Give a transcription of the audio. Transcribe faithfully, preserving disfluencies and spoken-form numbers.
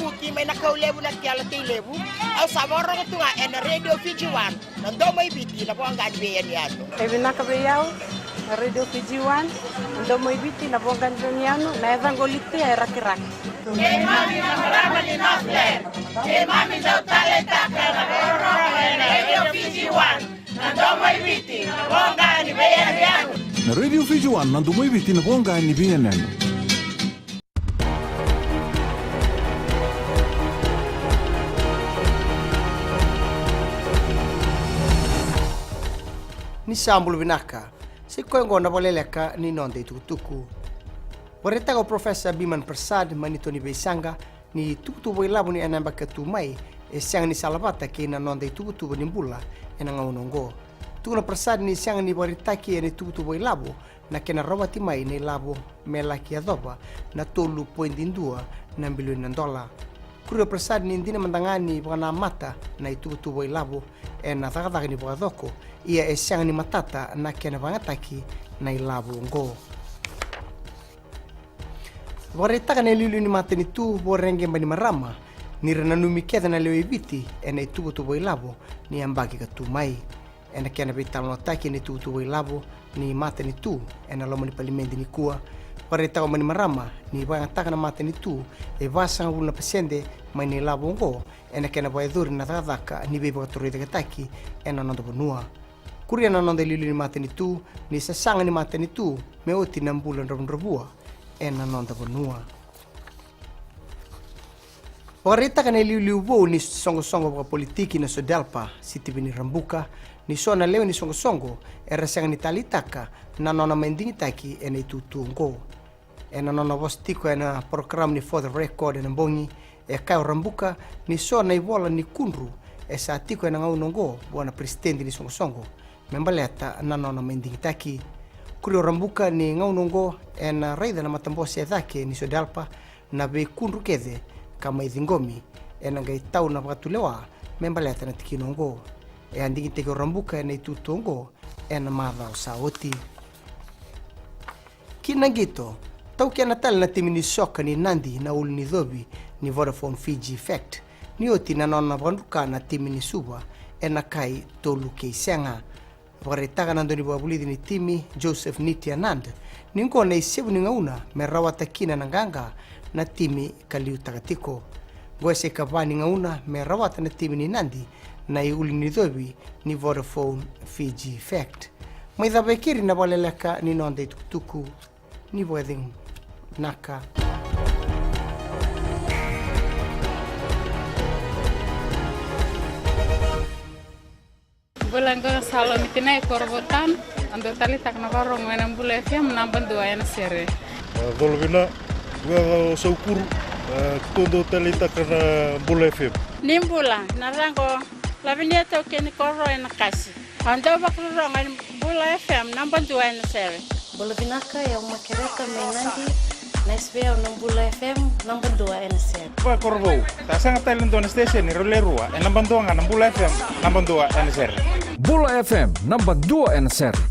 Kuti mai na kau levu na tiala tei levu. Au sa vakarorogo tu ga ena Radio Fiji One, na domo i Viti, na voqa ni veiyanuyanu. E vinaka vei au na Radio Fiji One, na domo i Viti, na voqa ni veiyanuyanu, na yacaqu o Litia e Rakiraki. Keimami na marama ni Northland, keimami dau taleitaka na vakarorogo ena Radio Fiji One, na domo i Viti, na voqa ni veiyanuyanu. Na Radio Fiji One, na domo i Viti, na voqa ni veiyanuyanu. Ni sa bula vinaka. Sa i koya oqo na vakaleleka ni noda itukutuku. Vakaraitaka o Professor Biman Prasad mai na ito ni veisaqa ni tuvatuva ilavo ni ena yabaki ka tu mai e sega ni salavata kei na noda ituvatuva ni bula ena gauna oqo. Tukuna o Prasad ni sega ni vakaraitaki ena ituvatuva ilavo na kena rawati mai na ilavo me laki yacova na tolu poidi dua na bilioni na dola. Kuria o Prasad ni dina mada ga ni vakanamata na ituvatuva ilavo ena cakacaka ni vakacoko, ia e sega ni matata na kena vakayagataki na ilavo oqo. Vakaraitaka na iliuliu ni matanitu Voreqe Bainimarama ni ra nanumi kece na lewe i Viti ena ituvatuva ilavo ni yabaki ka tu mai. Ena kena veitalanoataki ena ituvatuva ilavo ni matanitu ena loma ni palimedi nikua, vakaraitaka o Bainimarama ni vakayagataka na matanitu e vasagavulu na pasede mai na ilavo oqo ena kena vakayacori na cakacaka ni veivakatorocaketaki ena noda vanua. Kuria na noda iliuliu ni matanitu ni sasaga ni matanitu me oti na bula dravudravua ena noda vanua. Vakaraitaka na iliuliu vou ni soqosoqo vakapolitiki na SODELPA, Sitiveni Rabuka, ni so na lewe ni soqosoqo era sega ni taleitaka na nona mai digitaki ena itutu oqo. Ena nona vosa tiko ena porokaramu ni For the Record ena bogi, e kaya o Rabuka ni so na ivola ni kudru e sa tiko ena gauna oqo vua na peresitedi ni soqosoqo me baleta na nona mai digitaki. Kuria o Rabuka ni gauna oqo ena raica na matabose e cake ni SODELPA na veikudru kece ka mai ciqomi, ena qai tau na vakatulewa me baleta na tikina oqo. E a digitaki o Rabuka ena itutu oqo ena macawa sa oti. Ki na qito, taukena tale na timi ni soka ni Nadi na ulunicovi ni Vodafone Fiji Fact ni oti na nona vakadruka na timi ni Suva ena kai tolu kei sega. Vakaraitaka na daunivakavulici ni timi, Joseph Niti Anand, ni qo na isevu ni gauna me rawata kina na qaqa na timi ka liutaka tiko. Qo e sa ikava ni gauna me rawata na timi ni Nadi na iulunicovi ni Vodafone Fiji Fact. Mai cava e keri na vakaleleka ni noda itukutuku. Ni vakacegu vinaka. Bula, qo na Salomi Tinai, Korovou Town. Au dau taleitaka na vakarorogo ena Bula F M naba dua ena sere. A, colo vina, vua o Saukuru, a, keitou dau taleitaka na Bula F M. Ni bula, na yacaqu o Lavinia, taukei ni koro e Nakasi. Au dau vakarorogo ena Bula F M naba dua ena sere. Bula vinaka, o yau o Makereta mai Nadi. Nice vei au na Bula F M naba dua ena sere. Vakakorovou, sa sega tale e dua na station e rau le rua, e naba dua ga na Bula F M naba dua ena sere. Bula F M naba dua ena sere.